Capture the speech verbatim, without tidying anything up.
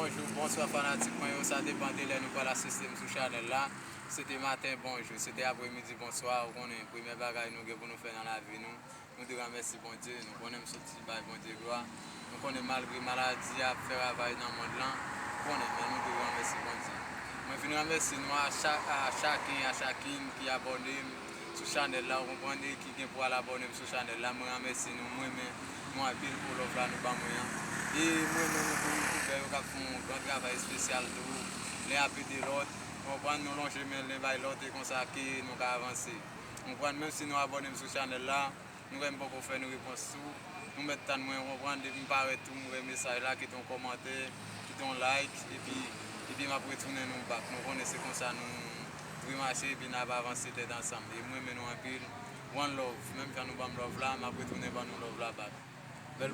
Bonjou, bonswa fanatik mwen yo, sa depann de lè nou pral asiste m sou chanèl la. Se te maten, bonjou, se te apremidi, bonswa. Ou konnen, premyè bagay nou gen pou nou fè nan lavi nou, nou dwe ranmèsye Bondye. Nou konnen m soti bay Bondye glwa. Nou konnen malgre maladi ap fè ravaj nan mond lan, ou konnen, men nou dwe ranmèsye Bondye. Mwen vin ranmèsye nou a chak, a chaken, a chakin ki abòne m sou chanèl la, ou konprann, e ki gen pou al abòne m sou chanèl la. Mwen ranmèsye nou, mwen renmen nou anpil pou love la nou ban mwen an. E mwen renmen nou tou, youtubè yo k ap fè yon gran travay espesyal tou, len ape de lòt, ou konprann, nou lonje men len bay lòt, e konsa ke nou ka avanse. Ou konprann, menm si nou abòne m sou chanèl la, nou wè m poko fè nou repons tou. Nou mèt tann mwen, ou konprann, depi m parèt tou, m wè mesaj la, kite yon kòmantè, kite yon like, epi, epi m ap retounen nou back. Nou konnen se konsa nou dwe mache, epi n ap avanse tèt ansanm. E mwen renmen nou anpil. One love. Menm jan nou ban m love la, m ap retounen ban nou love la back. Bèl